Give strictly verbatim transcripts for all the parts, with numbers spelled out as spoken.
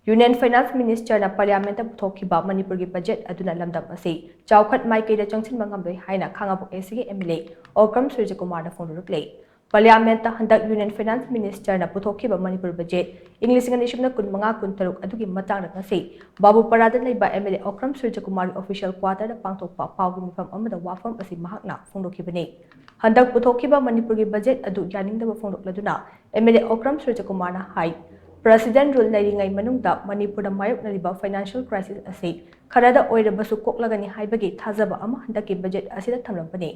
Union Finance Ministerꯅ Parliamentꯇ ꯄꯨꯊꯣꯛꯈꯤꯕ ꯃꯅꯤꯄꯨꯔꯒꯤ budget ꯑꯗꯨꯅ ꯂꯝꯗꯝ ꯑꯁꯤ ꯆꯥꯎꯈꯠ ꯃꯥꯏꯀꯩꯗ ꯆꯪꯁꯤꯟꯕ ꯉꯝꯂꯣꯏ ꯍꯥꯏꯅ ꯈꯥꯉꯕꯣꯛ ACꯒꯤ MLA ꯑꯣꯀ꯭ꯔꯝ ꯁꯨꯔꯖꯀꯨꯃꯥꯔꯅ ꯐꯣꯡꯗꯣꯔꯛꯂꯦ꯫ Parliamentꯇ ꯍꯟꯗꯛ Union Finance Ministerꯅ ꯄꯨꯊꯣꯛꯈꯤꯕ ꯃꯅꯤꯄꯨꯔ budget ꯏꯪ ꯂꯤꯁꯤꯡ ꯑꯅꯤ ꯁꯨꯞꯅ ꯀꯨꯟꯃꯉꯥ ꯀꯨꯟꯇꯔꯨꯛ ꯑꯗꯨꯒꯤ ꯃꯇꯥꯡꯗ ꯉꯁꯤ ꯕꯥꯕꯨꯄꯥꯔꯥꯗ ꯂꯩꯕ MLA ꯑꯣꯀ꯭ꯔꯝ ꯁꯨꯔꯖꯀꯨꯃꯥꯔꯒꯤ official quarterꯗ ꯄꯥꯡꯊꯣꯛꯄ ꯄꯥꯎꯒꯤ ꯃꯤꯐꯝ ꯑꯃꯗ ꯋꯥꯐꯝ ꯑꯁꯤ ꯃꯍꯥꯛꯅ ꯐꯣꯡꯗꯣꯛꯈꯤꯕꯅꯤ꯫ ꯍꯟꯗꯛ ꯄꯨꯊꯣꯛꯈꯤꯕ ꯃꯅꯤꯄꯨꯔꯒꯤ budget ꯑꯗꯨ ꯌꯥꯅꯤꯡꯗꯕ ꯐꯣꯡꯗꯣꯛꯂꯗꯨꯅ MLA ꯑꯣꯀ꯭ꯔꯝ ꯁꯨꯔꯖꯀꯨꯃꯥꯔꯅ ꯍꯥꯏ, President rule ꯂꯩꯔꯤꯉꯩ ꯃꯅꯨꯡꯗ ꯃꯅꯤꯄꯨꯔꯗ ꯃꯥꯌꯣꯛꯅꯔꯤꯕ financial crisis ꯑꯁꯤ ꯈꯔꯗ ꯑꯣꯏꯔꯕꯁꯨ ꯀꯣꯛꯂꯒꯅꯤ ꯍꯥꯏꯕꯒꯤ ꯊꯥꯖꯕ ꯑꯃ ꯍꯟꯗꯛꯀꯤ budget ꯑꯁꯤꯗ ꯊꯝꯂꯝꯕꯅꯤ꯫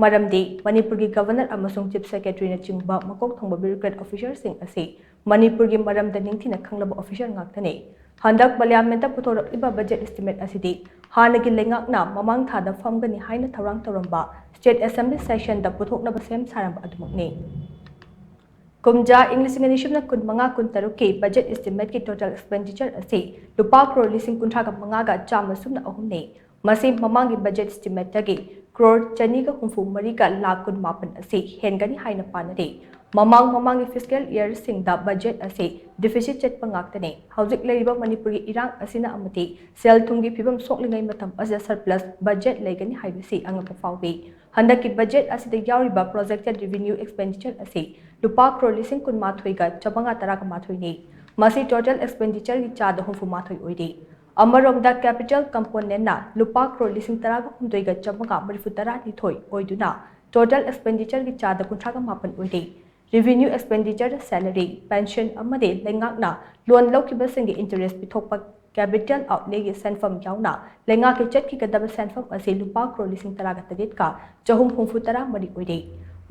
ꯃꯔꯝꯗꯤ ꯃꯅꯤꯄꯨꯔꯒꯤ Governor ꯑꯃꯁꯨꯡ Chief Secretaryꯅꯆꯤꯡꯕ ꯃꯀꯣꯛ ꯊꯣꯡꯕ bureaucrat officerꯁꯤꯡ ꯑꯁꯤ ꯃꯅꯤꯄꯨꯔꯒꯤ ꯃꯔꯝꯗ ꯅꯤꯡꯊꯤꯅ ꯈꯪꯂꯕ officer ꯉꯥꯛꯇꯅꯤ꯫ ꯍꯟꯗꯛ Parliamentꯇ ꯄꯨꯊꯣꯔꯛꯂꯤꯕ budget estimate ꯑꯁꯤꯗꯤ ꯍꯥꯟꯅꯒꯤ ꯂꯩꯉꯥꯛꯅ ꯃꯃꯥꯡ ꯊꯥꯗ ꯐꯝꯒꯅꯤ ꯍꯥꯏꯅ ꯊꯧꯔꯥꯡ ꯇꯧꯔꯝꯕ State Assembly sessionꯗ ꯄꯨꯊꯣꯛꯅꯕ ꯁꯦꯝ ꯁꯥꯔꯝꯕ ꯑꯗꯨꯃꯛꯅꯤ꯫ ꯀꯨꯝꯖꯥ ꯏꯪ ꯂꯤꯁꯤꯡ ꯑꯅꯤ ꯁꯨꯞꯅ ꯀꯨꯟꯃꯉꯥ ꯀꯨꯟꯇꯔꯨꯛꯀꯤ budget estimateꯀꯤ total expenditure ꯑꯁꯤ ꯂꯨꯄꯥ ꯀ꯭ꯔꯣꯔ ꯂꯤꯁꯤꯡ ꯀꯨꯟꯊ꯭ꯔꯥꯒ ꯃꯉꯥꯒ ꯆꯥꯝꯃ ꯁꯨꯞꯅ ꯑꯍꯨꯝꯅꯤ꯫ ꯃꯁꯤ ꯃꯃꯥꯡꯒꯤ budget estimateꯇꯒꯤ ꯀ꯭ꯔꯣꯔ ꯆꯅꯤꯒ ꯍꯨꯝꯐꯨ ꯃꯔꯤꯒ ꯂꯥꯈ ꯀꯨꯟꯃꯥꯄꯟ ꯑꯁꯤ ꯍꯦꯟꯒꯅꯤ ꯍꯥꯏꯅ ꯄꯥꯅꯔꯤ꯫ ꯃꯃꯥꯡ ꯃꯃꯥꯡꯒꯤ fiscal yearꯁꯤꯡꯗ budget ꯑꯁꯤ deficit ꯆꯠꯄ ꯉꯥꯛꯇꯅꯤ꯫ ꯍꯧꯖꯤꯛ ꯂꯩꯔꯤꯕ ꯃꯅꯤꯄꯨꯔꯒꯤ ꯏꯔꯥꯡ ꯑꯁꯤꯅ ꯑꯃꯗꯤ ꯁꯦꯜ ꯊꯨꯝꯒꯤ ꯐꯤꯕꯝ ꯁꯣꯛꯂꯤꯉꯩ ꯃꯇꯝ ꯑꯁꯤꯗ surplus budget ꯂꯩꯒꯅꯤ ꯍꯥꯏꯕꯁꯤ ꯑꯉꯛꯄ ꯐꯥꯎꯏ꯫ ꯍꯟꯗꯛꯀꯤ budget ꯑꯁꯤꯗ ꯌꯥꯎꯔꯤꯕ projected revenue expenditure ꯑꯁꯤ ꯂꯨꯄꯥ ꯀ꯭ꯔꯣꯔ ꯂꯤꯁꯤꯡ ꯀꯨꯟꯃꯥꯊꯣꯏꯒ ꯆꯥꯃꯉꯥ ꯇꯔꯥꯒ ꯃꯥꯊꯣꯏꯅꯤ꯫ ꯃꯁꯤ total expenditureꯒꯤ ꯆꯥꯗ ꯍꯨꯝꯐꯨ ꯃꯥꯊꯣꯏ ꯑꯣꯏꯔꯤ꯫ ꯑꯃꯔꯣꯝꯗ capital componentꯅ ꯂꯨꯄꯥ ꯀ꯭ꯔꯣꯔ ꯂꯤꯁꯤꯡ ꯇꯔꯥꯒ ꯍꯨꯝꯗꯣꯏꯒ ꯆꯥꯃꯉꯥ ꯃꯔꯤꯐꯨ ꯇꯔꯥꯅꯤꯊꯣꯏ ꯑꯣꯏꯗꯨꯅ total expenditureꯒꯤ ꯆꯥꯗ ꯀꯨꯟꯊ꯭ꯔꯥꯒ ꯃꯥꯄꯟ ꯑꯣꯏꯔꯤ꯫ Revenue expenditure, salary, pension ꯑꯃꯗꯤ ꯂꯩꯉꯥꯛꯅ loan ꯂꯧꯈꯤꯕꯁꯤꯡꯒꯤ interest ꯄꯤꯊꯣꯛꯄ capital outlayꯒꯤ ꯁꯦꯟꯐꯝ ꯌꯥꯎꯅ ꯂꯩꯉꯥꯛꯀꯤ ꯆꯠꯈꯤꯒꯗꯕ ꯁꯦꯟꯐꯝ ꯑꯁꯤ ꯂꯨꯄꯥ ꯀ꯭ꯔꯣꯔ ꯂꯤꯁꯤꯡ ꯇꯔꯥꯒ ꯇꯔꯦꯠꯀ ꯆꯍꯨꯝ ꯍꯨꯝꯐꯨ ꯇꯔꯥ ꯃꯔꯤ ꯑꯣꯏꯔꯤ꯫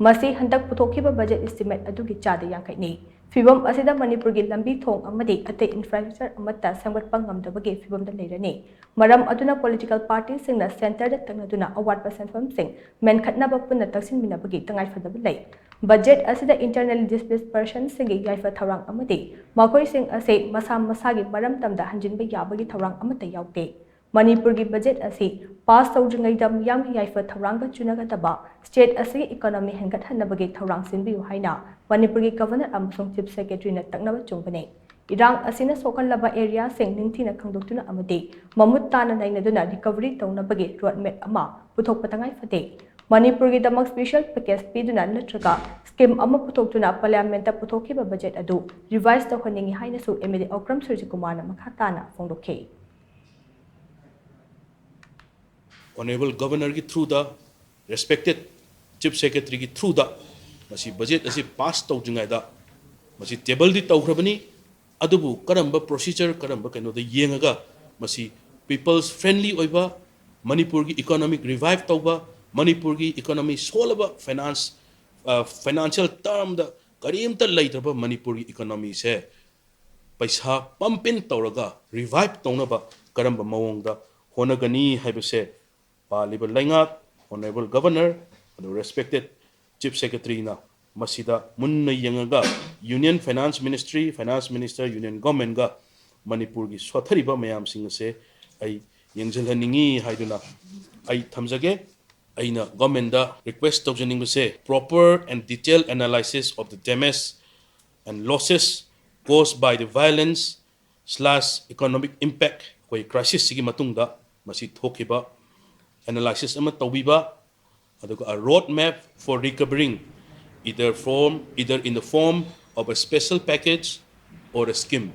ꯃꯁꯤ ꯍꯟꯗꯛ ꯄꯨꯊꯣꯛꯈꯤꯕ budget estimate ꯑꯗꯨꯒꯤ ꯆꯥꯗ ꯌꯥꯡꯈꯩꯅꯤ꯫ ꯐꯤꯕꯝ ꯑꯁꯤꯗ ꯃꯅꯤꯄꯨꯔꯒꯤ ꯂꯝꯕꯤ ꯊꯣꯡ ꯑꯃꯗꯤ ꯑꯇꯩ infrastructure ꯑꯃꯠꯇ ꯁꯦꯝꯒꯠꯄ ꯉꯝꯗꯕꯒꯤ ꯐꯤꯕꯝꯗ ꯂꯩꯔꯅꯤ꯫ ꯃꯔꯝ ꯑꯗꯨꯅ political partyꯁꯤꯡꯅ centreꯗ ꯇꯛꯅꯗꯨꯅ ꯑꯋꯥꯠꯄ ꯁꯦꯟꯐꯝꯁꯤꯡ ꯃꯦꯟꯈꯠꯅꯕ ꯄꯨꯟꯅ ꯇꯛꯁꯤꯟꯃꯤꯟꯅꯕꯒꯤ ꯇꯉꯥꯏꯐꯗꯕ ꯂꯩ꯫ Budget ꯑꯁꯤꯗ internally displaced personꯁꯤꯡꯒꯤ ꯌꯥꯏꯐ ꯊꯧꯔꯥꯡ ꯑꯃꯗꯤ ꯃꯈꯣꯏꯁꯤꯡ ꯑꯁꯤ ꯃꯁꯥ ꯃꯁꯥꯒꯤ ꯃꯔꯝꯗꯝꯗ ꯍꯟꯖꯤꯟꯕ ꯌꯥꯕꯒꯤ ꯊꯧꯔꯥꯡ ꯑꯃꯠꯇ ꯌꯥꯎꯗꯦ꯫ ꯃꯅꯤꯄꯨꯔꯒꯤ budget ꯑꯁꯤ pass ꯇꯧꯗ꯭ꯔꯤꯉꯩꯗ ꯃꯤꯌꯥꯝꯒꯤ ꯌꯥꯏꯐ ꯊꯧꯔꯥꯡꯒ ꯆꯨꯅꯒꯗꯕ state ꯑꯁꯤꯒꯤ economy ꯍꯦꯟꯒꯠꯍꯟꯅꯕꯒꯤ ꯊꯧꯔꯥꯡ ꯁꯤꯟꯕꯤꯌꯨ ꯍꯥꯏꯅ ꯃꯅꯤꯄꯨꯔꯒꯤ Governor ꯑꯃꯁꯨꯡ Chief Secretaryꯅ ꯇꯛꯅꯕ ꯆꯨꯡꯕꯅꯤ꯫ ꯏꯔꯥꯡ ꯑꯁꯤꯅ ꯁꯣꯛꯍꯜꯂꯕ ꯑꯦꯔꯤꯌꯥꯁꯤꯡ ꯅꯤꯡꯊꯤꯅ ꯈꯪꯗꯣꯛꯇꯨꯅ ꯑꯃꯗꯤ ꯃꯃꯨꯠ ꯇꯥꯅ ꯅꯩꯅꯗꯨꯅ ꯔꯤꯀꯚꯔꯤ ꯇꯧꯅꯕꯒꯤ ꯔꯣꯗ ꯃꯦꯞ ꯑꯃ ꯄꯨꯊꯣꯛꯄ ꯇꯉꯥꯏ ꯐꯗꯦ꯫ ꯃꯅꯤꯄꯨꯔꯒꯤꯗꯃꯛ ꯁ꯭ꯄꯦꯁꯤꯌꯦꯜ ꯄꯦꯀꯦꯖ ꯄꯤꯗꯨꯅ ꯅꯠꯇ꯭ꯔꯒ ꯁ꯭ꯀꯤꯝ ꯑꯃ ꯄꯨꯊꯣꯛꯇꯨꯅ ꯄꯥꯔꯂꯤꯌꯥꯃꯦꯟꯠꯇ ꯄꯨꯊꯣꯛꯈꯤꯕ ꯕꯖꯦꯠ ꯑꯗꯨ ꯔꯤꯚꯥꯏꯁ ꯇꯧꯍꯟꯅꯤꯡꯏ ꯍꯥꯏꯅꯁꯨ ꯑꯦꯝ ꯑꯦꯜ ꯑꯦ ꯑꯣꯀ꯭ꯔꯝ ꯁꯨꯔꯖꯤꯀꯨꯃꯥꯔꯅ ꯃꯈꯥ ꯇꯥꯅ ꯐꯣꯡꯗꯣꯛꯈꯤ꯫ Honourable Governorꯒꯤ throughꯗ, respected Chief Secretaryꯒꯤ throughꯗ ꯃꯁꯤ ꯕꯖꯦꯠ ꯑꯁꯤ ꯄꯥꯁ ꯇꯧꯗ꯭ꯔꯤꯉꯩꯗ ꯃꯁꯤ ꯇꯦꯕꯜꯗꯤ ꯇꯧꯈ꯭ꯔꯕꯅꯤ꯫ ꯑꯗꯨꯕꯨ ꯀꯔꯝꯕ procedure, ꯀꯔꯝꯕ ꯀꯩꯅꯣꯗ ꯌꯦꯡꯉꯒ ꯃꯁꯤ people's friendly ꯑꯣꯏꯕ, ꯃꯅꯤꯄꯨꯔꯒꯤ economic revive ꯇꯧꯕ, ꯃꯅꯤꯄꯨꯔꯒꯤ economy ꯁꯣꯜꯂꯕ finance, financial termꯗ ꯀꯔꯤꯝꯇ ꯂꯩꯇ꯭ꯔꯕ ꯃꯅꯤꯄꯨꯔꯒꯤ economyꯁꯦ ꯄꯩꯁꯥ pump in ꯇꯧꯔꯒ revive ꯇꯧꯅꯕ ꯀꯔꯝꯕ ꯃꯑꯣꯡꯗ ꯍꯣꯠꯅꯒꯅꯤ ꯍꯥꯏꯕꯁꯦ ꯄꯥꯜꯂꯤꯕ ꯂꯩꯉꯥꯛ, Honourable Governor, ꯑꯗꯨ respected Chief Secretaryꯅ ꯃꯁꯤꯗ ꯃꯨꯟꯅ ꯌꯦꯡꯉꯒ Union Finance Ministry, Finance Minister, Union Governmentꯒ ꯃꯅꯤꯄꯨꯔꯒꯤ ꯁꯣꯠꯊꯔꯤꯕ ꯃꯌꯥꯝꯁꯤꯡ ꯑꯁꯦ ꯑꯩ ꯌꯦꯡꯁꯤꯜꯍꯟꯅꯤꯡꯏ ꯍꯥꯏꯗꯨꯅ ꯑꯩ ꯊꯝꯖꯒꯦ꯫ ꯑꯩꯅ governmentꯗ request ꯇꯧꯖꯅꯤꯡꯕꯁꯦ, proper and detailed analysis of the damage and losses caused by the violence slash economic impact, ꯑꯩꯈꯣꯏ crisisꯁꯤꯒꯤ ꯃꯇꯨꯡꯗ ꯃꯁꯤ ꯊꯣꯛꯈꯤꯕ analysis ꯑꯃ ꯇꯧꯕꯤꯕ, ꯑꯗꯨꯒ a road map for recovering, either form, either in the form of a special package or a scheme꯫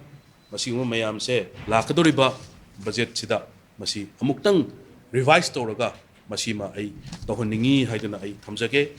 ꯃꯁꯤꯒꯨꯝꯕ ꯃꯌꯥꯝꯁꯦ ꯂꯥꯛꯀꯗꯧꯔꯤꯕ ꯕꯖꯦꯠꯁꯤꯗ ꯃꯁꯤ ꯑꯃꯨꯛꯇꯪ revise ꯇꯧꯔꯒ ꯃꯁꯤꯃ ꯑꯩ ꯇꯧꯍꯟꯅꯤꯡꯏ ꯍꯥꯏꯗꯨꯅ ꯑꯩ ꯊꯝꯖꯒꯦ꯫